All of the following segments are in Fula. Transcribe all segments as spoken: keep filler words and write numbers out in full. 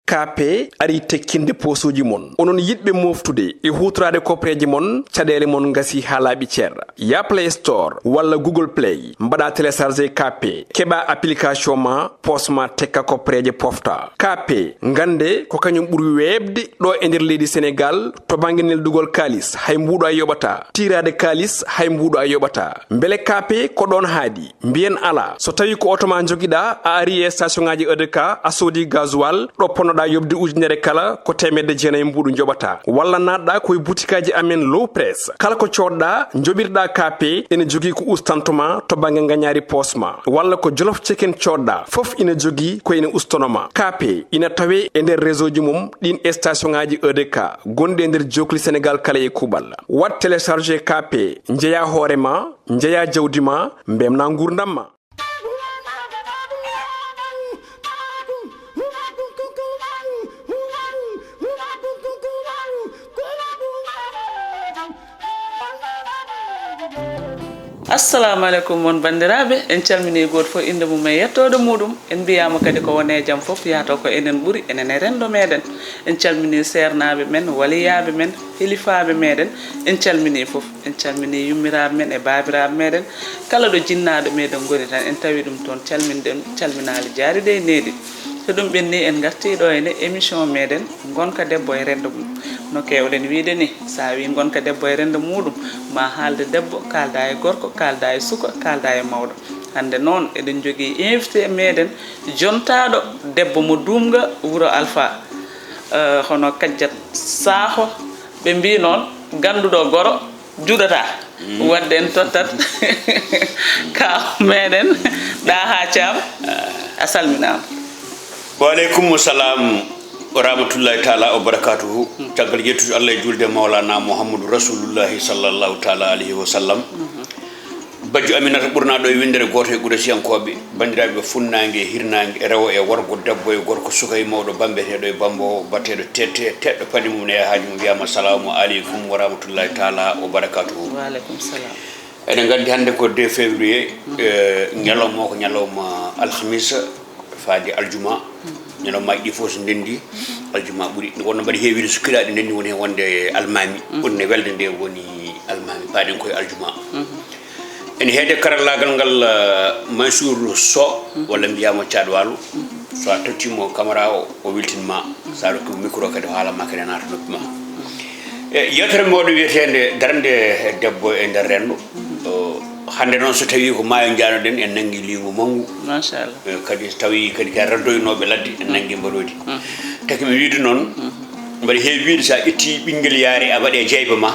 Kaape ari tekkinde poosuuji mon. Onon yiɗɓe mooftude e huutoraade kopreeje mon, caɗeele mon ngasi haa laaɓi cer. Yah Play Store walla Google Play, mbaɗa télécharger Kaape, keɓa application ma, poos ma tekka kopreeje pofta. Kaape, ngannde ko kañum ɓuri weeɓde ɗo e nder leydi Senegaal to bannge neldugol kaalis, hay mbuuɗo a yoɓataa. Tiiraade kaalis, hay mbuuɗo a yoɓataa. Mbele Kaape ko ɗoon haaɗi? Mbiyen alaa. So tawii ko oto ma njogiɗaa, a arii e station ŋaaji E D K, a soodii gasoil, ɗo ponnoɗaa yoɓde ujunere kala, ko teemedde jeenayi mbuuɗu njoɓataa. Walla naatɗaa ko e butikaaji amen Low Press. Kala ko coodɗaa, njoɓirɗaa Kaape, ene jogii ko ustanto ma to bannge ngañaari poos ma. Walla ko Jolof Chicken coodɗaa, fof ina jogii ko ene ustono ma. Kaape ina tawee e nder réseau ji mum ɗiin e station ŋaaji E D K gonɗi e nder jookli Senegaal kala e kuuɓal. Waɗ télécharger Kaape, njeyaa hoore ma, njeyaa jawdi ma, mbeltinaa nguurndam ma. Assalamu aleykum, mon banndiraaɓe. En calminii gooto fof innde mum e yettoode muɗum. En mbiyaama kadi ko woni e jam fof yahata ko enen ɓuri, enen e renndo meɗen. En calminii seernaaɓe men, waliyaaɓe men, hilifaaɓe meɗen. En calminii fof. En calminii yummiraaɓe men e baabiraaɓe meɗen. Kala ɗo jinnaaɗo meɗen ngoni tan, en tawi ɗum toon, calminɗen calminaali jaariiɗi e neeɗi. So ɗum ɓenni, en ngartii ɗo heen e émission meɗen, Ngonka debbo e renndo mum. No keewɗen wiyde ni, so a wii ngonka debbo e renndo muɗum, ma haalde debbo, kaalda e gorko, kaalda e suka, kaalda e mawɗo. Hannde noon, eɗen njogii invité meɗen, jontaaɗo debbo mo Duumga, wuro Alfa, eh, hono Kajjat Saaho. Ɓe mbii noon, gannduɗo goro, juɗata. Wadde en tottat kaaw meɗen, Ɗaha Caam. A salminaama. Wa aleykum salam wa rahmatullahi taala wa barakatuhu. Caggal yettude Allah e julde Mawlana Muhammadu Rasulullahi sallallahu taala alayhi wa sallam. Bajjo Aminata ɓurnaaɗo e winndere gooto e Quraysiyankooɓe, banndiraaɓe funnaange e hirnaange, rewo e worgo, debbo e gorko, suka e mawɗo, bambeteeɗo e bambo, bateeɗo tete, teɗɗo paɗe mum ne e haaji mum, wiyaama salaamu aleykum wa rahmatullahi taala wa barakatuhu. Wa aleykum salam. Eɗen nganndi hannde ko deux février, eh, ñalawma o ko ñalawma alhamisa, faade aljuma. Ñalawmaaji ɗi fof so ndenndi, aljuma ɓuri. Nde wonno mbaɗi heewiide so kiraaɗi ndenndi woni heen wonde almaami. Ɓuri ne welde nde woni almaami, paaɗen koye aljuma. Ene heede karallaagal ngal, eh, Mansour Sow, walla mbiyaama Caad Waalo. So a tottiima o, kamara o, o weltin ma. So a rokki mo micro kadi, o haala ma kadi, naata noppi ma. E yewtere mawɗo wiyeteende darnde debbo e nder renndo. O, hannde noon, so tawii ko maayo njaanoɗen, en nanngi liingu manngu. Machallah. E, kadi so tawii kadi ko raddoynooɓe ladde, en nanngi mbaroodi. Taki mi wiide noon, mbaɗa heewi wiide, so a ƴettii ɓinngel yaare, a waɗe jeyba ma,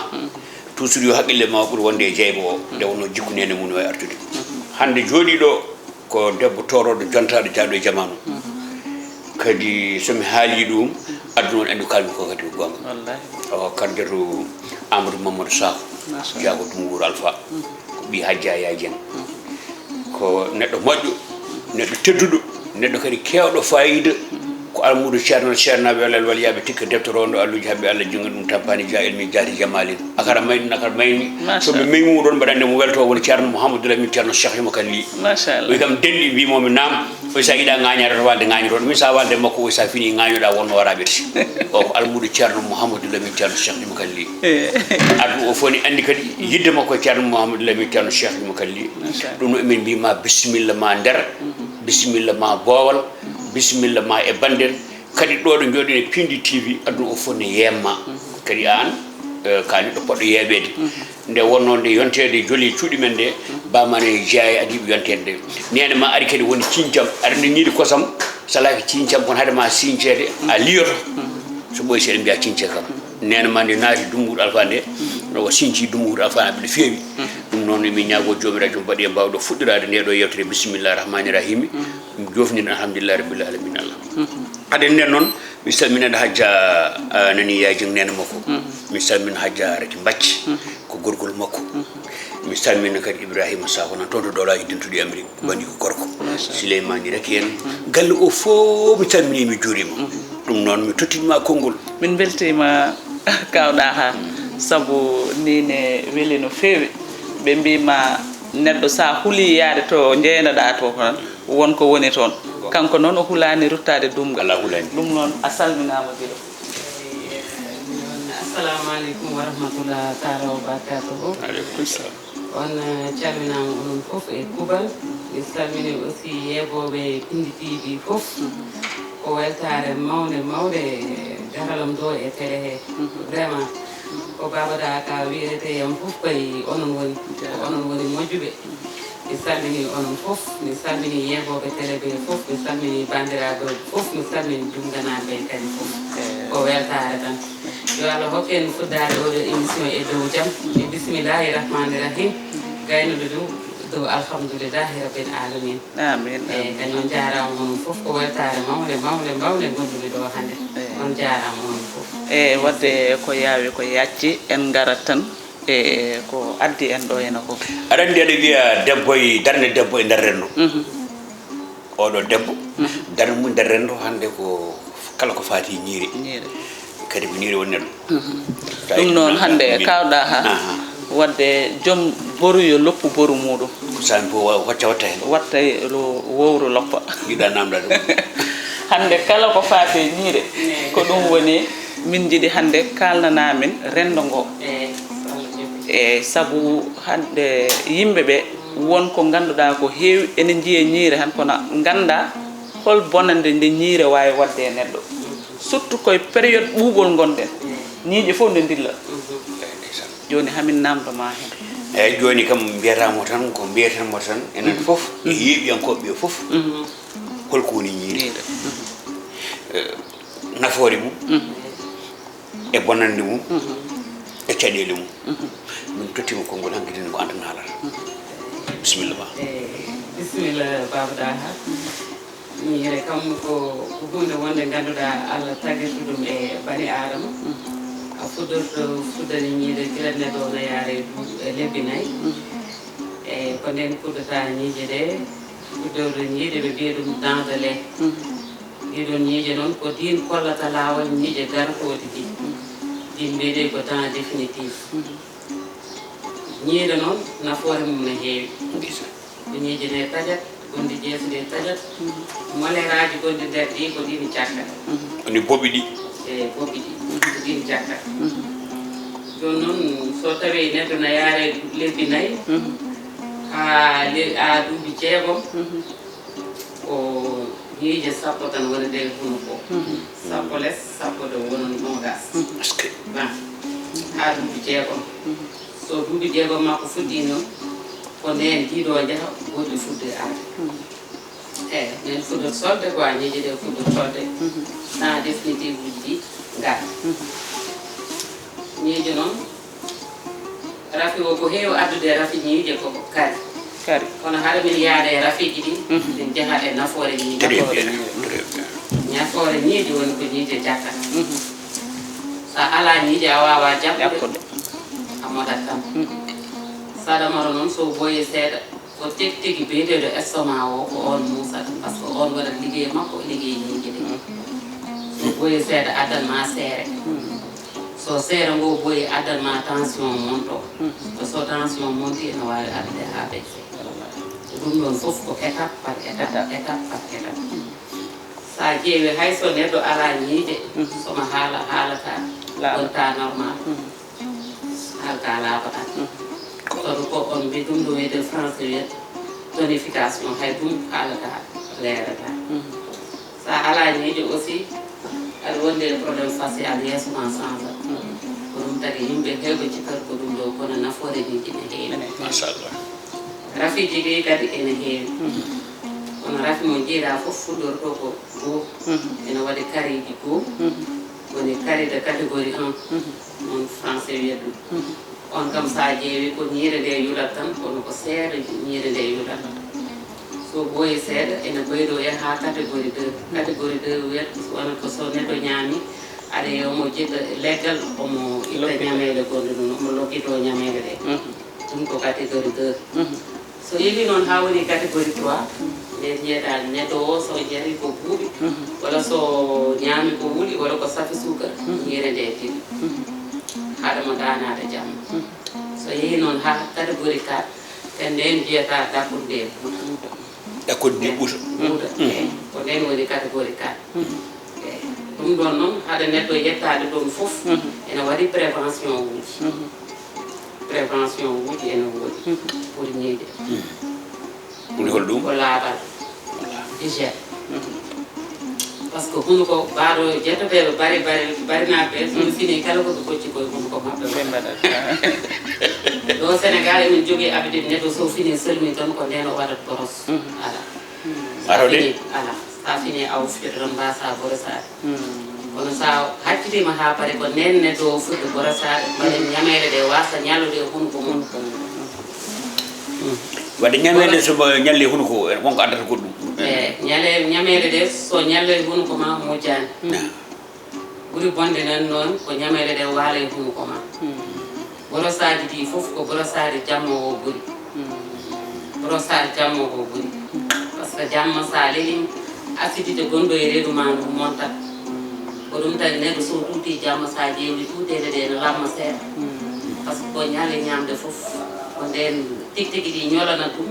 toujours yo haqqille ma ɓur wonde e jeyba o, nde wonno jikku neene mum o e artude. Hannde jooɗiiɗo ko debbo toorooɗo, jontaaɗo, jaaɗo e jamaanu. Kadi so mi haalii ɗum, aduna on anndi ko kaalmi ko kadi ko goonga. Wallahi. O, Karjatu Amadou Mamadou Sakho, machallah, jeyaa ko Dumunguuru Alfa, ko ɓii Hajja Yaya Dieng. Ko neɗɗo moƴƴo, neɗɗo tedduɗo, neɗɗo kadi keewɗo faayiida. Ko almuudo Ceerno, Ceerno Welal Waliyaaɓe, tikka defte rondo alluji, habbi Allah, jungo ɗum tampani, ja ilmi jaati jamalin. Akara mayni, akara mayni. Machallah. So mi meymu ɗon, mbaɗande mo welto, woni Ceerno Mouhamadou Lamine, Ceerno Cheikh Yuma Kalli. Machallah. O wi kam denɗi, mbimo mi naam. O wi sa yiɗa ŋaañaade to walde, ŋaañoto. Min sa walde makko, o wi sa fini ŋaañoɗa, wonno wara ɓeti. O ko almuudo Ceerno Mouhamadou Lamine, Ceerno Cheikh Yuma Kalli. Eh. Aduna o fof ne anndi kadi yidde makko e Ceerno Mouhamadou Lamine, Ceerno Cheikh Yuma Kalli. Machallah. Ɗum no emin mbima bisimilla ma nder, bisimilla ma boowal, bisimilla ma e banden. Kadi ɗo ɗo jooɗi ne Pindi T V, aduna o fof ne yeemma. Kadi aan, eh, ka neɗɗo poɗɗo yeeɓeede. Nde wonno nde yonteede joli cuuɗi men nde, bamane jeyaa e adiiɓe yonteede nde. Neene ma ari kadi woni ciñcam, aɗa nde ñiiɗi kosam, salaaki ciñcam kon, hade ma siñceede, a liyoto. So ɓooyi seeɗa mbiya ciñce kam. Neene ma nde naati Dumunguuru Alfa nde, no o siñci Dumunguuru Alfa na ɓe feewi. Ɗum noon, min ñaago Joomiraaɗo jom baɗi e mbawɗo fuɗɗiraade nde ɗo yewtere, bisimillahi rahmani rahimi. Ɗum joofnir, alhamdulillahi rabbil alamina Allah. Aɗen nden noon, mi salmina Hajja, a, nani Yaay Jeng neene makko. Mi salmina Hajja Raki Mbacci, ko gorgol makko. Mi salmina kadi Ibrahima Sakho nan toon to Dowlaaji Dentuɗi Amérique, ko banndi ko gorko. Machallah. Souleymane Raki en, galle o fof mi salmini, mi juurima. Ɗum noon mi tottinma konngol. Min mbeltiima kaaw Ɗaha, sabu nii ne weli no feewi. Ɓe mbima neɗɗo sa huli yaade to njeynoɗa to tan, won ko woni toon. Kanko noon o hulaani ruttaade duumgal. Alaa hulaani. Ɗum noon a salminaama giɗo. Assalamu aleykum wa rahmatullah taala wa barakatuhu. Aleykum salam. On eh, calminaama onon fof e kuuɓal. Mi salmini aussi yeeɓooɓe Pindi T V fof. Ko weltaare mawnde mawnde garalam ɗo e télé he. Vraiment ko Baba Da ka wiyete yam fof koye onon woni. Ko onon woni moƴƴuɓe. Mi salmini onon fof, mi salmini yeeɓooɓe télé ɓe fof, mi salmini banndiraaɓe fof, mi salmini Duumganaaɓe ɓe kadi fof. Ko weltaare tan. Yo Allah hokku en fuddaade oɗo émission e dow jam. E bismillahi rahmani rahim. Gaynude ɗum dow alhamdulillahi rabbil alamin. Amin. Eyi, kadi on jaaraama onon fof. Ko weltaare mawnde, mawnde, mawnde ngonduɗe ɗo hannde. On jaaraama onon fof. E wadde ko yaawi ko yacci, en ngarat tan e ko addi en ɗo ena ko. Aɗa anndi, aɗa wiya debbo e darnde debbo e nder renndo. Oɗo debbo, darnde mum nder renndo hannde ko kala ko faati e ñiiri. Ñiiri. Kadi ko ñiiri woni neɗɗo. Ɗum noon hannde kawɗa ha wadde joom boru yo loppu boru muɗum. Ko sami fof wa- wacca watta heen. Watta lo wowru loppa. Yiɗa namda ɗum. Hannde kala ko faati e ñiire ko ɗum woni min njiɗi hannde kaalnanaa min renndo ngo. E sabu hannde yimɓe ɓe won ko ngannduɗaa ko heewi ene njiye ñiire han kono ngannda hol bonande nde ñiire waawi waɗde e neɗɗo. Surtout koye période ɓuuɓol ngonɗen ñiiƴe fof nde ndilla. Jooni hamin namdo ma heen. Eyyi, jooni kam mbiyataamo tan ko mbiyatenmo tan enen fof e yeeɓiyankooɓe ɓe fof. Holko woni ñiiri? Nafoore mum e bonannde mum e caɗeele mum. Min tottiima konngol hankadi ko aan tan haalata. Bisimilla ma. Bisimilla Baba Daha. Ñiire kam ko ko huunde wonde ngannduɗaa Allah tagirta ɗum e bani aadama. A fuɗɗorto fuɗɗani ñiire gila neɗɗo no yaare lebbi nayi. E ko nden puɗɗata ñiiƴe ɗe. Fuɗɗorɗo ñiiƴe ɓe mbiya ɗum dent de lait. Ɗiɗon ñiiƴe noon ko diin kollata laawol ñiiƴe gartooɗi ɗi. Ɗin mbiyetee ko dent définitif. Ñiiɗe noon nafoore mum ne heewi. Ko ñiiƴe ne tajat, gonɗi jeesuɗi e tajat. Moleraaji gonɗi nder ɗi ko ɗin cakkat. Woni boɓi ɗi. E boɓi ɗi ko ɗin cakkat. Jooni noon so tawii neɗɗo na yaare lebbi nayi haa le- haa duuɓi jeegom, ko ñiiƴe sappo tan woni nder hunuko. Sappo les sappo ɗo wonon noogas. Bon, haa duuɓi jeegom. So duuɓi jeegom makko fuɗɗii noon ko ndeen ɗiɗo njaha goɗɗi fuɗɗi arde. Eyi, min fuɗɗot solde quoi, ñiiƴe ɗe fuɗɗot solde. Dent définitif uji ɗi ngara. Ñiiƴe noon rafi o ko heewi addude rafi ñiiƴe ko kari. Kari. Kono hara min yaada e rafiiji ɗi min njaha e nafoore ñiiƴe. Très bien, très bien. Nafoore ñiiƴe woni ko ñiiƴe jakkat. Sa ala ñiiƴe a wawa jakkude. Jakkude. A modat tan. Saɗa maro noon so boyi seeɗa. Ko tigi tigi biyeteeɗo estomac o ko oon muusata, par ce que oon waɗat liggey makko, liggey ñiiƴe ɗe. So boyi seeɗa addan ma seere. So seere ngo boyi addan ma tension monto. So tension monti ene waawi addude A V C. Ɗum ɗoon fof ko étape par étape, étape par étape. So a ƴeewi hay so neɗɗo alaa ñiiƴe, somo haala haalata, wonta normal. Haalta laaɓata. Kono ko on mbi ɗum ɗo wiyde français wiyata tonification, hay ɗum haalata leerata. Sa ala ñiiƴe aussi aɗa wondi e problème facial, yeeso ma change. Ko ɗum tagi yimɓe heewɓe cikkata ko ɗum ɗo kono nafoore ñiiƴe ne heewi. Machallah. Rafiiji ɗi kadi ene heewi. Kono rafi mo jiiɗa fof fuɗɗorto ko goo. Ene waɗi kariiji goo. Woni kari de catégorie un. Noon français wiyata ɗum. On kam sa ƴeewi ko ñiire nde yulat tan kono ko seeɗa ñiire nde yulat. So ɓooyi seeɗa ene ɓeydo e ha catégorie deux. Catégorie deux wiyata wona ko so neɗɗo ñaami aɗa yo omo jiɗɗo leggal omo itta ñameele gonɗe ɗum omo lokkito ñameele ɗe. Ɗum ko catégorie deux. So yehi noon ha woni catégorie trois, nde njeeɗa neɗɗo o so jari ko buuɓi walla so ñaami ko wuli walla ko safi suukar, ñiire nde tiri. Haɗa mo daanaade jamma. So yehi noon ha catégorie quatre, ken nden jiyata dakkude nde buuta. Dakkude nde buuta. Buuta. Eyi, ko Nden woni catégorie quatre. Eyi. Ɗum ɗon noon, hade neɗɗo yettaade ɗoon fof, ene waɗi prévention uji. Prévention uji ene woodi pour ñiiƴe. Woni hol ɗum? Ko laaɓal, hygiène. Parce que hunuko, mbaɗo jettoteeɓe bari bari barinaaɓe, so ɓe fini kala ko ɓe kocci koye hunuko maɓɓe. Ɓe mbaɗat. Ɗo Sénégal emin jogii habitude, neɗɗo so fini selmi tan ko ndeen o waɗat boros. Ala. Aro de. Ala. Sa fini a uffitoto tan mbasa borosaade. Kono sa haccitiima haa pare ko ndeen neɗɗo o foti borosaade, mbaɗen ñameele ɗe wasa ñallude e hunuko mum. Wadde ñameele so mo ñalli hunuko, wonko addata goɗɗum. E ñale-, ñameele ɗe so ñalli e hunuko ma mojjaani. Ɓuri bonde nan noon ko ñameele ɗe waala e hunuko ma. Borosaaji ɗi fof ko borosaade jamma o ɓuri. Borosaade jamma o ɓuri. Parce que jamma sa lelima, acidité gonɗo e reedu ma ndu montat. Ko ɗum tagi neɗɗo so ɗuuti jamma sa ƴeewi ɗuuteede ɗe ne lamma seeɗa. Parce que ko ñalle ñamde fof ko nden tigi tigi ɗi ñolana ɗum.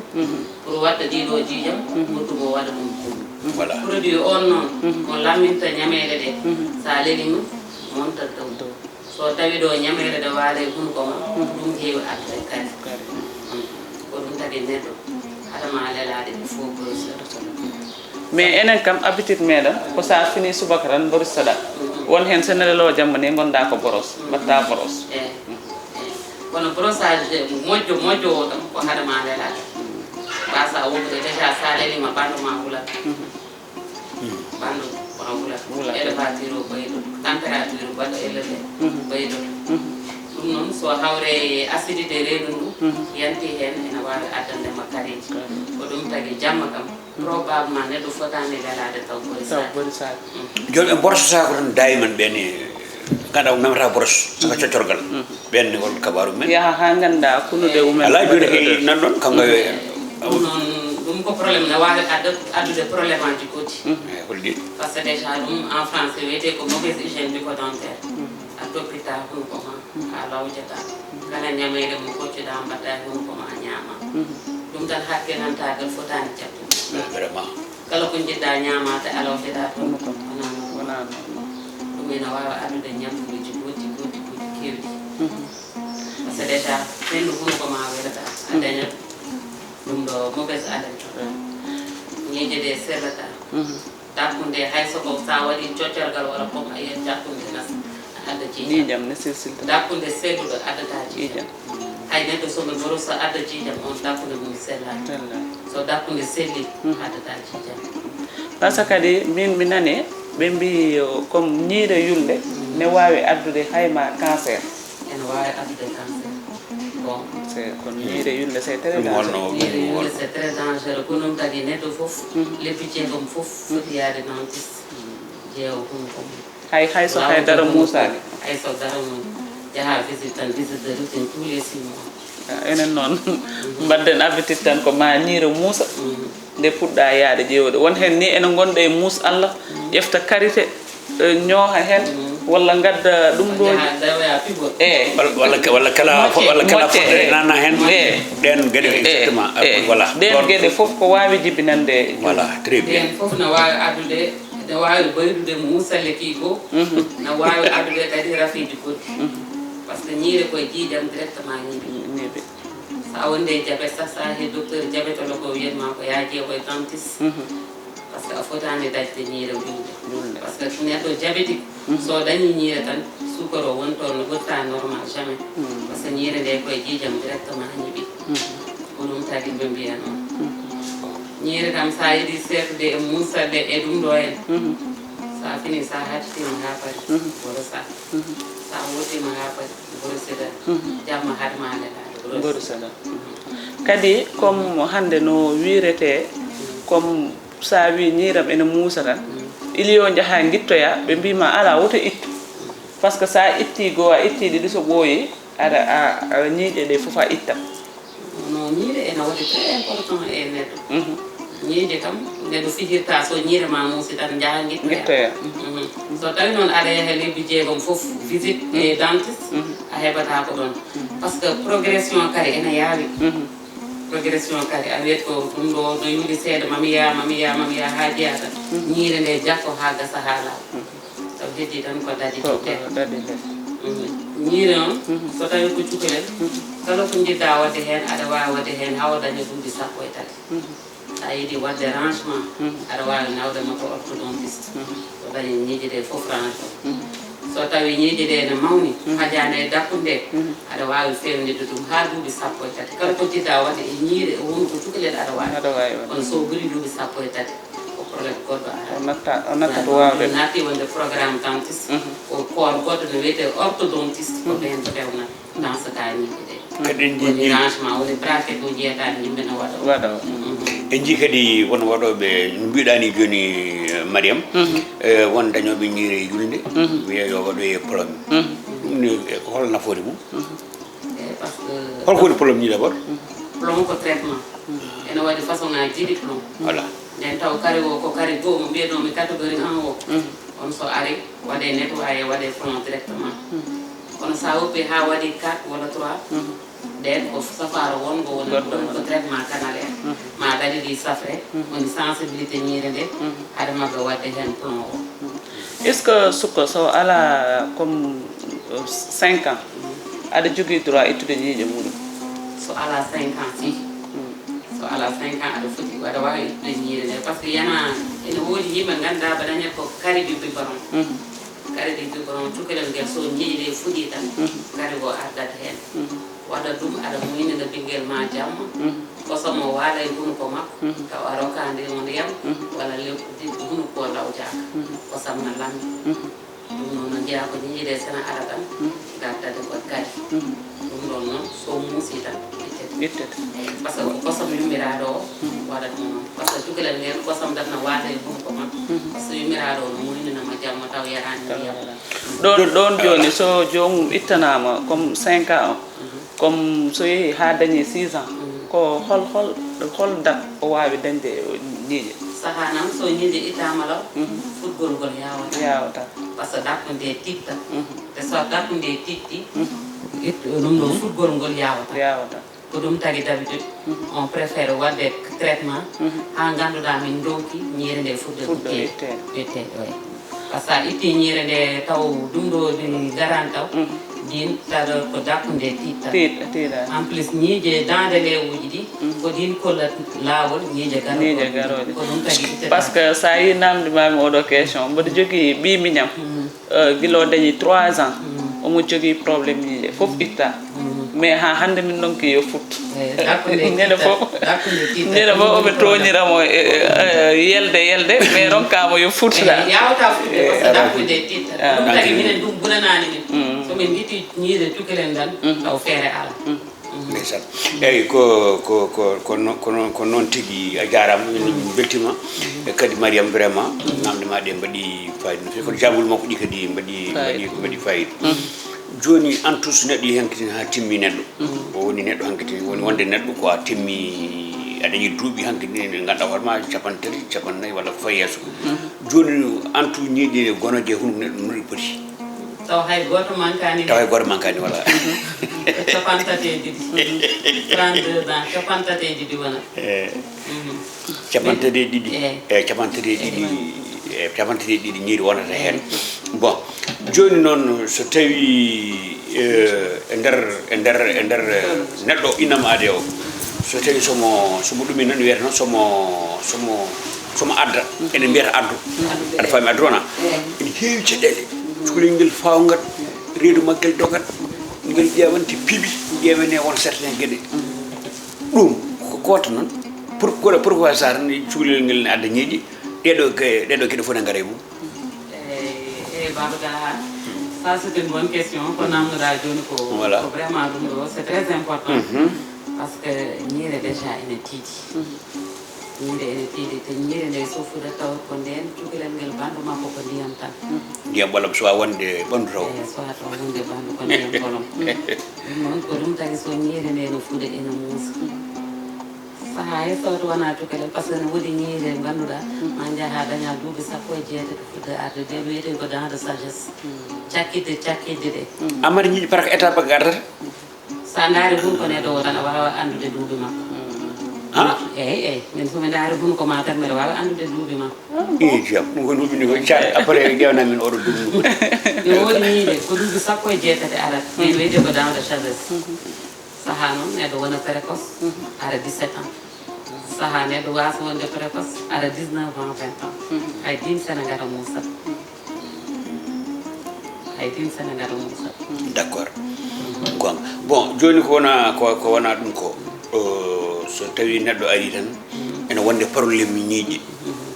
Pour waɗa ɗiɗo jiijam, goɗɗum o waɗa ɗum ɗum. Voilà. Produit on noon, ko lamminta ñameele ɗe. Sa lelima, montat dow. So tawi ɗo ñameele ɗe waala e hunuko ma, ɗum heewi arde kadi. Ko ɗum tagi neɗɗo, hade ma lelaade, il faut que Mais enen kam, habitude meɗen ko sa fini subaka tan borosoɗa. Won hen so nene lo jamma ni gonda ko boros, mbatta boros. Eyi. Kono brossage de moƴƴo moƴƴo o kam ko hade ma lelaade. Mbasa wonde déjà sa lelima ɓandu ma hulat. Ɓandu ma hulat. Hulat. Élévateur o ɓeydo. Température o baɗa élevé. Ɓeydo. Ɗum noon so hawre e acidité reedu ndu yanti hen ene waawi addande ma kareeji. Ko ɗum tagi jamma kam. Probablement neɗɗo fotaani lelaade taw borosaade. Taw borosaade. Jooni ɓe borosata ko tan daayiman ɓe ni, ganda o memata boros saka coccorgal. Ɓen ni hol kabaru men? Yaha ha ganda kunude umen. Ala jooni kay nan ɗon kam ngawe. Ɗum noon, ɗum ko problème ne waawi adda-, addude problème aji goɗɗi. Holɗi? Parce que déjà ɗum en français wiyetee ko mauvaise hygiène bucco-dentaire. A toppita hunuko ma, a lawjata. Kala ñameere mo koccuɗa mbaɗɗa e hunuko ma, a ñaama. Ɗum tan hakkilantaagal fotaani jabbude. Vraiment. Kala ko njiɗɗa ñaamaade, a lawjata ɗum. Wonaa noon. Wonaa noon. Ɗum ene waawi addude ñamluuji goɗɗi, goɗɗi, goɗɗi keewɗi. Parce que déjà, henndu hunuko ma welata, a dañat ɗum ɗo mauvaise haleine. Ñiiƴe ɗe sellata. Dakkunde, hay so ko sa waɗi coccorgal walla pom, a yiyat dakkunde nas, a adda jiijam. Jiijam ne silsilta. Dakkunde selluɗo addata jiijam. Hay neɗɗo so mi borosa adda jiijam, on dakkunde mum sellaani. Sellaani. So dakkunde selli, addata jiijam. Parce que kadi min mi nani ɓe mbi, euh, comme ñiire yulnde ne waawi addude hay ma cancer. Ene waawi addude cancer. Bon. C'est, kono ñiire yulnde c'est très dangereux. Ñiire yulnde c'est très dangereux. Ko ɗum tagi neɗɗo fof, lebbi jeegom fof foti yaade dentiste. Ƴeewa hunuko mum. Hay, hay so hay dara muusaani. Hay so dara mum. Yaha visite tan, visite de routine tous les six mois. Ah, enen noon, mbaɗden habitude tan ko ma ñiire muusa. Nde puɗɗa yaade ƴeewde. Won hen ni ene ngonɗa e muus Allah, ƴefta karité, eh, ñooha hen, walla ngadda ɗum ɗo. Jaha dawoya pivot. Eh. Walla, walla, walla kala, Mocce, walla kala mocce, fodde eh. Nana hen. Eh. Ɗen geɗe exactement. Eh, Voilà. Ɗen geɗe fof ko waawi jibinande. Voilà, très bien. Ɓeen fof no waawi addude, no waawi baydude muusalle kii goo, no waawi addude kadi rafiiji goɗɗi. Parce que ñiire koye jiijam directement ñiiɓi. Ñiiɓi. So a wonde e jabet sax, so a he docteur jabetologue o wiyat ma ko yaa ƴeewoy dentiste. Parce que a fotaani dañde ñiire yulnde. Parce que neɗɗo diabétique, so dañi ñiire tan, suukar o wonto no ɓurta normal jamais. Parce que ñiire nde koye jiijam directement ñiiɓi. Ko ɗum tagi ɓe mbiya noon. Ñiire kam, so a yiɗi seertude e muusalle e ɗum ɗo en, so a fini, so a haccitiima haa pari, borosa. So a wurtiima haa pari, borosida. Jamma hade ma lelaade, borosa. Borosa ɗam. Kadi, comme hannde no wiiretee, comme so a wii ñiiram ene muusa tan, il faut njaha ngittoya, ɓe mbii ma alaa, woto ittu. Parce que so a ittii goo, a ittii ɗiɗi, so ɓooyi, aɗa, a, a ñiiƴe ɗe fof a ittan. No, ñiiƴe ene waɗi très important e neɗɗo. Ñiiƴe kam, neɗɗo fijirta so ñiire ma muusi tan, njaha ngittoya. Ngittoya. So tawi noon aɗa yaha lebbi jeegom fof visite e dentiste, a heɓata ko ɗon. Parce que progression kadi ene yaawi. Progression kadi a wiyat ko ɗum ɗo no yuli seeɗa, mami yaa, mami yaa, mami yaa, haa jeyaa tan. Ñiire nde jakko haa gasa haa laaɓa. Sabu heddi tan ko dadi. Ko, ko dadi nde. Ñiire noon, so tawi ko cukalel, kala ko njiɗɗa wadde heen, aɗa waawi wadde heen haa o daña duuɓi sappo e tati. So a yiɗi wadde rangement, aɗa waawi nawde mo to orthodontiste. O daña ñiiƴe ɗe fof rangement. So tawi ñiiƴe ɗe ene mawni, hajaani e dakkunde, aɗa waawi feewnitde ɗum haa duuɓi sappo e tati. Kala ko njiɗɗa wadde e ñiiɗe, e wonko cukalel, aɗa waawi. Aɗa waawi wadde. Kono so ɓuri duuɓi sappo e tati, ko problème goɗɗo ara. O natta, o natta to waawde. Naati wonde programme dentiste, ko corps goɗɗo no wiyetee orthodontiste, ko ɓeen feewnata. Dans ce cas, ñiiƴe ɗe. Kadi en woni njii rangement, woni bracket uji jeetati yimɓe no waɗa. Waɗa. En njii kadi won waɗooɓe, no mbiɗa ni jooni, eh, Mariam, eh, won dañooɓe ñiire yulnde, wiya yo waɗoye plomb. Ɗum ni, eh, ko hol nafoore mum? Eh, parce que holko woni plomb ni d'abord? Plomb ko traitement. Ene waɗi façon ngaji ɗiɗi plomb. Voilà. Nden taw kari o ko kari goo mo mbiyanoomi catégorie un o. On so ari, waɗe nettoyé, waɗe plomb directement. Kono sa woppi haa waɗi quatre walla trois, ɗen ko safaara wongo wona ɗum ko traitement canalaire. Ma ɗaɗi ɗi safre, woni sensibilité ñiire nde, haade maɓɓe waɗde heen plomb o. Est-ce que suka so ala comme, euh, cinq ans, aɗa jogii droit ittude ñiiƴe muɗum? So ala cinq ans, si. So ala cinq ans, aɗa foti, aɗa waawi ittude ñiire nde. Parce que yana, ene woodi yimɓe ngannduɗaa ɓe dañat ko kari du biberon. Kari du biberon, cukalel ngel, so ñiiƴe ɗe fuɗii tan, kari o ardat heen. Waɗa ɗum, aɗa muynina ɓinngel ma jamma. Kosam o waala e hunuko makko, taw a rokkaande mo ndiyam, walla lekkude hunuko o lawjaaka. Kosam na lammi. Ɗum noon no njeyaa ko ñiiƴe ɗe sena ara tan, gartade ko kadi. Ɗum ɗoon noon, so muusi tan, ittete. Ittete. Eey, par ce que ko kosam yummiraaɗo o waɗata mo noon. Par ce que cukalel ngel, kosam dat na waala e hunuko makko. Par ce que yummiraaɗo o no muynina mo jamma taw yaraani ndiyam. Ɗoon, ɗoon jooni, so joomum ittanaama comme cinq ans o, comme so yehi haa dañi six ans, ko hol, hol, hol date o waawi dañde ñiiƴe? Sahaa noon, so ñiiƴe ittaama law, fuɗgol ngol yaawata. Yaawata. Par ce que dakkunde tiiɗta. Te so dakkunde tiiɗti, it-, ɗum ɗo fuɗgol ngol yaawata. Yaawata. Ko ɗum tagi d'habitude, on préfère waɗde traitement haa ngannduɗaa min ndonki ñiire nde fuɗde. Fuɗɗo itteede. Itteede, oui. Par ce que a itti ñiire nde taw ɗum ɗo ɗi garani taw, din taɗo ko dakkunde tiiɗta. Tiiɗ-, tiiɗa. En plus, ñiiƴe daande lewuji ɗi, ko ɗin kollat laawol ñiiƴe garooɗe. Ñiiƴe garooɗe. Ko ɗum tagi ittata. Par ce que so a yii namdi mami oɗo question, mboɗo jogii ɓii miñam. Eh, gila o dañi trois ans, omo jogii problème ñiiƴe, fof itta. Mais haa hannde min ndonki yo fut. Eh, dakkunde ñande tiitta, fof, dakkunde tiitta. Ñande fof oɓe tooñira mo, eh, eh, yelde, yelde, mais ronkaama yo fut. Eh, yawata fuɗde, par ce que dakkunde tiitta. Ah. Ɗum tagi minen ɗum ɓuranaani min. So min njiɗi ñiiɗe cukalel ngal, taw feere ala. Ndeysaan. Eeyi, ko, ko, ko, ko no-, ko noon, ko noon tigi, a jaaraama, min mbeltiima. E kadi Mariam, vraiment, namde ma ɗe mbaɗi fayida no feewi. Kono jaabol makko ɗi kadi mbaɗi, mbaɗi, mbaɗi fayida. Jooni, en tout, so neɗɗo yehi hankitini haa timmi neɗɗo. O woni neɗɗo hankitini, woni wonde neɗɗo ko a timmi, a dañi duuɓi hankitini, nde ngannduɗaa hoore ma, capanɗe tati, capanɗe nayi walla ko fayi yeeso. Jooni, en tout, ñiiƴe gonoje e hunuko neɗɗo no ɗi poti? Taw hay gooto mankaani. Taw hay gooto mankaani, voilà. Capanɗe tati e ɗiɗi. Trente-deux ans, capanɗe tati e ɗiɗi wona. Eh. Capanɗe tati e ɗiɗi. Eh. Eh, capanɗe tati e ɗiɗi. Eh, capanɗe tati e ɗiɗi ñiiɗe wonata heen. Bon, jooni noon, so tawi, eh, e nder, e nder, e nder, eh, neɗɗo innam aade o, so tawi somo, somo ɗum en noon wiyata noon somo, somo, somo adda. Ene mbiyata addu. Aɗa faami addu wona? Ene heewi caɗeele. Cukalel ngel fawngat, reedu maggel dogat, ngel ƴeewante piɓi, ƴeewene won certains geɗe. Ɗum ko gooto noon. Pour, pour, pourquoi ça tan cukalel ngel ne adda ñiiƴe? Ɗeɗo ke-, ɗeɗo geɗe fof ne ngara e mum. Eh, eh, Babacar, ça c'est une bonne question. Ko namdoɗaa jooni ko, voilà, ko vraiment ɗum ɗo, c'est très important. Parce que ñiire déjà ene tiiɗi. Ñiire ene tiiɗi, te ñiire nde so fuɗat taw ko ndeen cukalel ngel ɓanndu makko ko ndiyam tan. Ndiyam walla so a wonde ɓanndu taw. Eh, so a taw wonde ɓanndu ko ndiyam kolom. Ɗum noon ko ɗum tagi so ñiire nde no fuɗa ene muusa. Sahaa hay so wonaa cukalel, parce que ne woodi ñiire ngannduɗaa, ma njaha daña duuɓi sappo e jeetati fuɗde arde, ɗe wiyetee ko dents de sagesse. Cakkitde, cakkitde ɗe. Amari ñiiƴe par que étape garata. Sa ndaari ɗum ko neɗɗo o tan a waawa anndude duuɓi makko. Eyi, eyi, min somi ndaari hunuko ma tan mbeɗa waawi anndude duuɓi ma. Ii, jam, ɗum ko duuɓi ndi ko car, après ƴeewna min oɗo duuɓi ndi. Mi woni miide ko duuɓi sappo e jeetati arat, min wiyde ko Daouda Chavez. Sahaa noon neɗɗo wona précoce, ara dix-sept ans. Sahaa neɗɗo waasa wonde précoce, ara dix-neuf ans, vingt ans. Hay dimse ne ngara muusa. Hay timsene ngara muusa. D'accord. Gonga. Bon, jooni ko wona, ko, ko wona ɗum ko, o, so tawi neɗɗo ari tan, ene wonde problème ñiiƴe.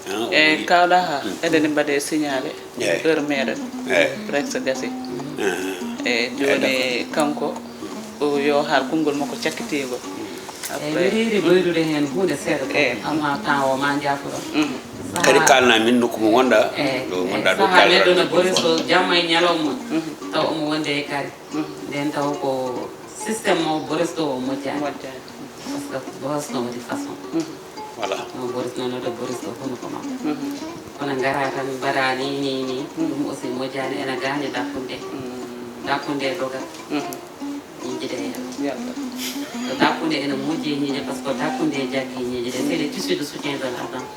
Ah, o E wiyi kawɗa ha, eɗen mbaɗe signalé. Eyi. Heure meɗen. Eyi. Presque gasi. Ah. E jooni kanko, o yo haal konngol makko cakkitingol. Eyi, mi reeri ɓeydude heen huunde seeɗa ko, eyi, amma temps o ma njaafuɗon. Kadi kaalna min nokku mo ngonɗa, eyi, ɗo ngonɗa ɗo, sahaa neɗɗo no Boris o jamma e ñalawma, taw omo wonde e kari. Nden taw ko système mo Boris ɗo o moƴƴaani. Moƴƴaani. Parce que Boris no waɗi façon. Voilà. No Boris, no noɗo Boris ɗo hunuko makko. Kono ngara tan mbaɗa ni, ni, ni. Ɗum aussi moƴƴaani, ena gaani dakkunde. Dakkunde dogat. Ñiiƴe ɗe yalta. Yalta. Ko dakkunde ene moƴƴi e ñiiƴe, parce que ko dakkunde e jaggi e ñiiƴe ɗe. C'est le tissu de soutien de la dent,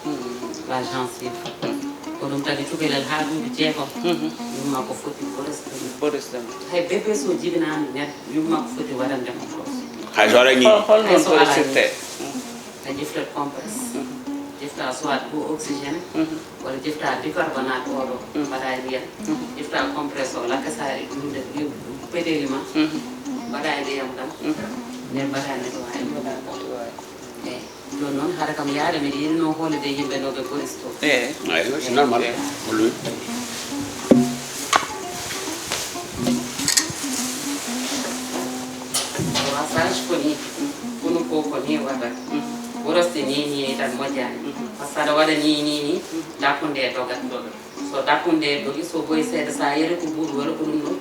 la gencive. Ko ɗum tagi cukalel haa duuɓi jeegom. Yumma ko foti Boris ɗum. Boris ɗum. Hay bébé so jibinaama neɗɗo, yumma ko foti waɗande mo Boris. Hay so alaa ñiiƴe. Hol, hol noon Boris irte? A jiftat compresse. Jifta soit ko oxygène, walla jifta bicarbonate oɗo, mbaɗa e ndiyam. Jifta compresse o, lakkasa e ɗum nde, ɗum peɗeli ma, mbaɗa e ndiyam ɗam. Nden mbaɗa nettoyé. Eyi. Jooni noon, hara kam yaade, miɗo yiɗino hoolude yimɓe no ɓe Boris to. Eyi. Eyi, c'est normal. Eyi. Ko lui. Wasage ko ni, kono ko, ko ni waɗata. Borosde ni, ni, ni tan moƴƴaani. Parce que aɗa waɗa ni, ni, ni, dakkunde e dogat. So dakkunde e dogi, so boyi seeɗa, sa yere ko buuɗu walla ko ɗum ɗo,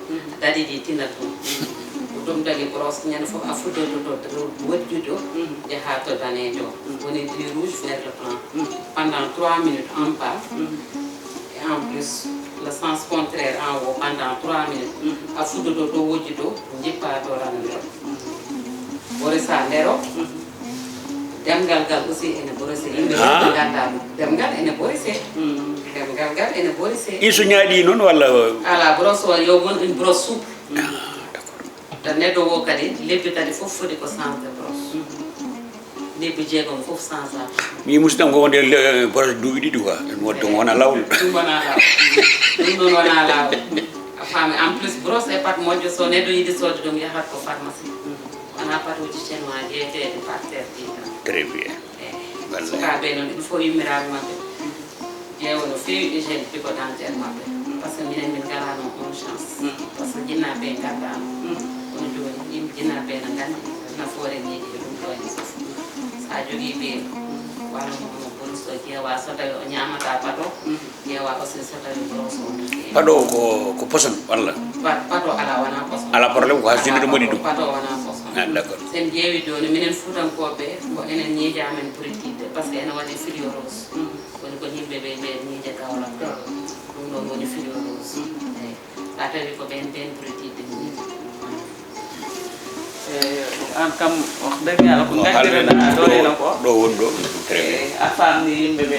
daɗi ɗi tinat ɗum. Ko ɗum tagi brosse, ñande fof a fuddoto to, to woɗɗude o, jaha to daneejo o. Woni du rouge vers le blanc. Pendant trois minutes en bas. Et en plus, le sens contraire en haut pendant trois minutes. A fuddoto to wojji to, jippa to rano nder. Borisa ndero. Demgal gal aussi ene borise. Yimɓe Ah. Ɓe ngannda ɗum. Demgal ene borise. Demgal gal ene borise. Isu ñaaɗi noon walla? Ala, brosse o yo won une brosse souple. Ah, d'accord. To neɗɗo o kadi, lebbi tati fof foti ko change de brosse. Lebbi jeegom fof change a. Mi musidɗam ko wonde le-, brosse duuɓi ɗiɗi quoi. Ɗum wonde ɗum wona laawol. Ɗum wona laawol. Ɗum ɗon wona laawol. A faami, en plus, brosse e pat moƴƴo, so neɗɗo yiɗi soodde ɗum, yahat ko pharmacie. Wona patuuji chinois jeeyeteeɗi par terre ɗi tan. Très bien. Eyi. Wallay. Sukaaɓe noon, il faut yummiraaɓe maɓɓe ƴeewa no feewi hygiène bucco-dentaire maɓɓe. Parce que minen min ngalaano on chance. Parce que jinnaaɓe ɓe ngaddaano. Kono jooni, yimɓe jinnaaɓe ɓe no nganndi nafoore ñiiƴe e ɗum ɗo en fof. So a jogii ɓe, walla mo hono Boris o ƴeewa so tawi o ñaamataa pato, ƴeewa aussi so tawi brosse o no feewi. Pato ko, ko poson walla? Pa-, pato alaa, wonaa poson. Alaa problème, ko haa sinno ɗum waɗi ɗum. Pato wonaa poson. Ah, d'accord. So en ƴeewi jooni, minen Fuutankooɓe, ko enen ñiiƴa men ɓuri tiiɗde, parce que ene waɗi fluorose. Woni ko yimɓe ɓe, ɓe ñiiƴa Kaolack. Ɗum ɗon woni fluorose. Eyi. So a tawi ko ɓeen, ɓeen ɓuri tiiɗde ñiiƴe. Eyi, an kam, wax dëgg Yàlla, ko ngajjirɗaa ɗo, ɗo, ene ko. Ɗo woni ɗo, très bien. Eyi, a faamni yimɓe ɓe.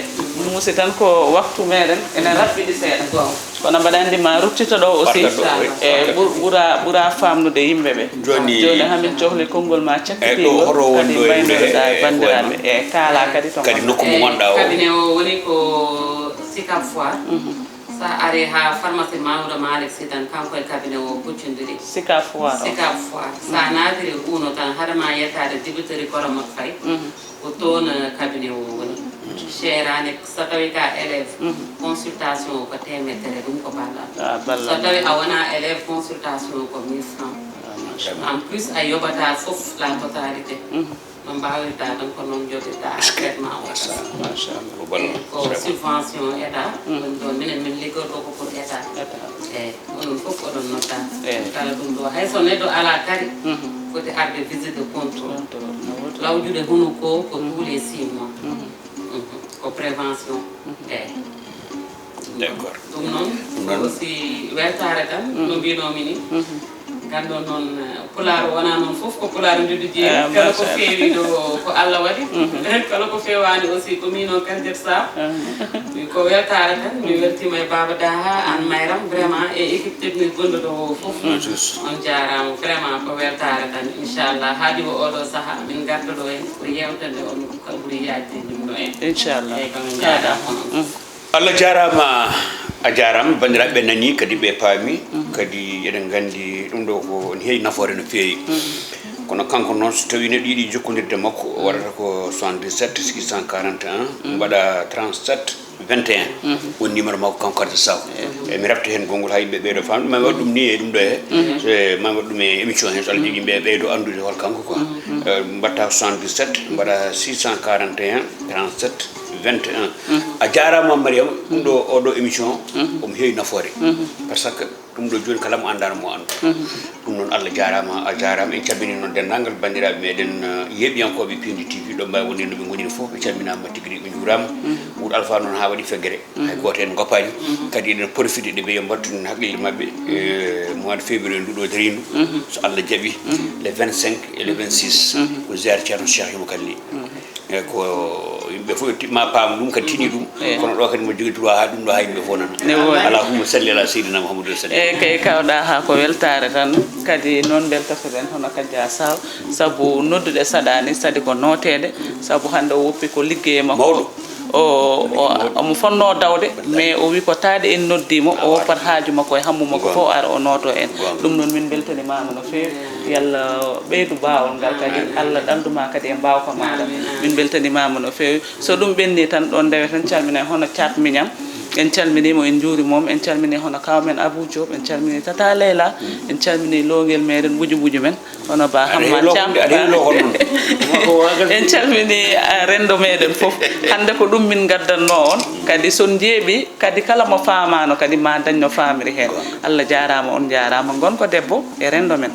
Musi tan ko waktu meɗen ene raɓɓiɗi seeɗa. Kono mbaɗa anndi ma ruttito ɗo aussi. Parɗa ɗo, oui. E ɓur-, ɓura, ɓura faamnude yimɓe ɓe. Jooni, jooni hamin cohli konngol ma cakkitingol, kadi mbaynoɗa e banndiraaɓe. E kaala kadi to kadi ngonɗa. Nokku mo ngonɗa o. Cabinet o woni ko Sicap Foire. Sa ari ha pharmacie Maodo Malick Sy tan, kanko e cabinet o kuccondiri. Sicap Foire o. Sicap Foire. Sa naatiri Uno tan, haɗa ma yettaade dibiteri Koromak Faye. Ko toon, eh, cabinet o woni. Seeraani, so tawi ka élève, consultation o ko teemedere, ɗum ko ballal. Ah, ballal. So tawi a wona élève, consultation o ko mille francs. Ah, machallah. En plus, a yoɓata fof la totalité. No mbaawirta tan ko noon joɓirta traitement o. Machallah, machallah. Ko ballal. Ko subvention état, woni ɗo minen min liggorto ko pour état. État. Eyi. Onon fof oɗon nodda. Eyi. Kala ɗum ɗo, hay so neɗɗo alaa kadi, foti arde visite de contrôle. Contrôle, no woodi. Lawƴude hunuko ko tous les six mois. Ko prévention. Eyi. D'accord. Ɗum noon, ɗum noon. Aussi weltaare tan, no mbinomi ni. Nganndon noon, eh, Pulaar wonaa noon fof ko Pulaar njuddu jeeri. Ah, kala ko machallah. Feewi ɗo ko Allah waɗi. Mhm. Kala ko feewaani aussi ko miin o Kadiata Sarr. Ah. Ko weltaare tan, mi weltiima e Baaba Daha, aan Mayram, vraiment, e équipe technique gonɗo ɗo o fof. Mm, just. On jaaraama, vraiment ko weltaare tan, inchallah. Haadi o oɗo sahaa, min ngarda ɗo heen ko yeewtande on ko ɓuri yaajde ɗum ɗo en. Inchallah. Eeyi, ko min njaaraama on. Mm. Allah jaaraama, a jaaraama, banndiraaɓe ɓe nanii, kadi ɓe paami, kadi eɗen nganndi ɗum ɗo ko ne heewi nafoore no feewi. Kono kanko noon, so tawii neɗɗo yiɗi jokkondirde makko, o waɗata ko soixante-dix-sept six cent quarante et un, mbaɗa trente-sept vingt et un, woni numéro makko kanko Kadiata Sakho. Eyi, mi refta heen konngol haa yimɓe ɓeydo faamde, ma mi waɗ ɗum ni e ɗum ɗo he, so, ma mi waɗ ɗum e émission he, so Allah jogii ɓe ɓeydo anndude hol kanko quoi. Eh, mbaɗta soixante-dix-sept, mbaɗa six cent quarante et un, trente-sept, vingt et un. A jaaraama, Mariam, ɗum ɗo, oɗo émission, omo heewi nafoore. Parce que ɗum ɗo jooni kala mo anndaano mo anndu. Ɗum noon, Allah jaaraama, a jaaraama. En calminii noon denndaangal banndiraaɓe meɗen, eh, yeeɓiyankooɓe Pindi T V, ɗo mbaawi wonde no ɓe ngoniri fof, ɓe calminaama tigi rigi, ɓe njuuraama. Wuur Alfa noon haa waɗi feggere. Hay gooto en ngoppaani. Kadi eɗen profité de ɓe yo mbattu hakkille maɓɓe, eh, mois de février ndu ɗo dariindu. So Allah jaɓi, le vingt-cinq et le vingt-six, ko ziyaare Ceerno Cheikh Yumma Kalli. E ko yimɓe fof ti-, ma paam ɗum, kadi tini ɗum. Eyi. Kono ɗo kadi mo jogii droit haa ɗum ɗo haa yimɓe fof nana. Ne woodi. Allahumma salli ala sayyidina Muhammadin wa sallim. Eyi, kay kawɗa haa ko weltaare tan. Kadi noon mbeltoto-ɗen hono Kadiata Sarr, sabu noddude saɗaani, saɗi ko nooteede, sabu hannde o woppi ko liggey makko. Mawɗo. O, o, omo fonnoo dawde, mais o wi ko taade en noddii mo, o woppat haaju makko e hammu makko fof, ara o nooto en. Goonga. Ɗum noon min mbeltanimaama no feewi. Yo Allah ɓeydu baawol ngal kadi. Amin. Allah ɗaldu ma kadi e mbaawka maaɗa. Amin, amin. Min mbeltanimaama no feewi. So ɗum ɓenni tan, ɗon ndewe tan calminen hono Caat Miñam. En calminii mo, en njuuri mo, en calminii hono kaaw men Abou Diop, en calminii Tata Leyla, en calminii loongel meɗen, wuju wuju men, hono Ba Aɗa Hamma heewi Thiam. Lokkude, aɗa heewi lokkude noon. En calminii, ah, renndo meɗen fof. Hannde ko ɗum min ngaddanno on. Kadi so njeeɓi, kadi kala mo faamaano, kadi ma dañ no faamiri heen. Goonga. Allah jaaraama, on njaaraama. Ngon ko debbo e renndo men.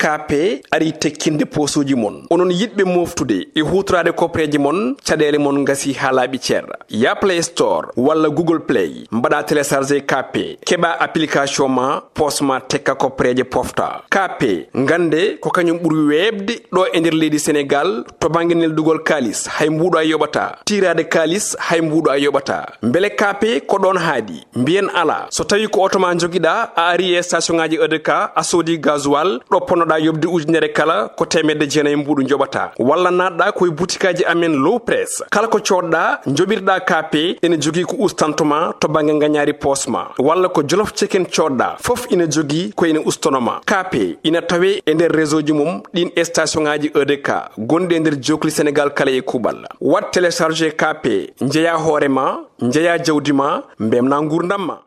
K P arii tekkinde poosuuji mon. Onon yiɗɓe mooftude e huutoraade kopreeje mon, caɗeele mon ngasii haa laaɓi cer. Yah Play Store walla Google Play, mbaɗaa télécharger K P, keɓaa application ma, poos ma tekka kopreeje pofta. K P, ngannde ko kañum ɓuri weeɓde ɗo e nder leydi Senegaal to bannge neldugol kaalis, hay mbuuɗu a yoɓataa. Tiiraade kaalis, hay mbuuɗu a yoɓataa. Mbele K P ko ɗoon haaɗi? Mbiyen alaa. So tawii ko oto ma njogiɗaa, a arii e station ŋaaji E D K, a soodii gasoil, ɗo ponnoɗaa yoɓde ujunere kala, ko teemedde jeenayi mbuuɗu njoɓataa. Walla naatɗaa ko e butikaaji amen Low Press. Kala ko coodɗaa, njoɓirɗaa K P, ene jogii ko ustanto ma to bannge ngañaari poos ma. Walla ko Jolof Chicken coodɗaa, fof ina jogii ko ene ustono ma. K P ina tawee e nder réseau ji mum ɗiin e station ŋaaji E D K gonɗi e nder jookli Senegaal kala e kuuɓal. Waɗ télécharger K P, njeyaa hoore ma, njeyaa jawdi ma, mbeltinaa nguurndam ma.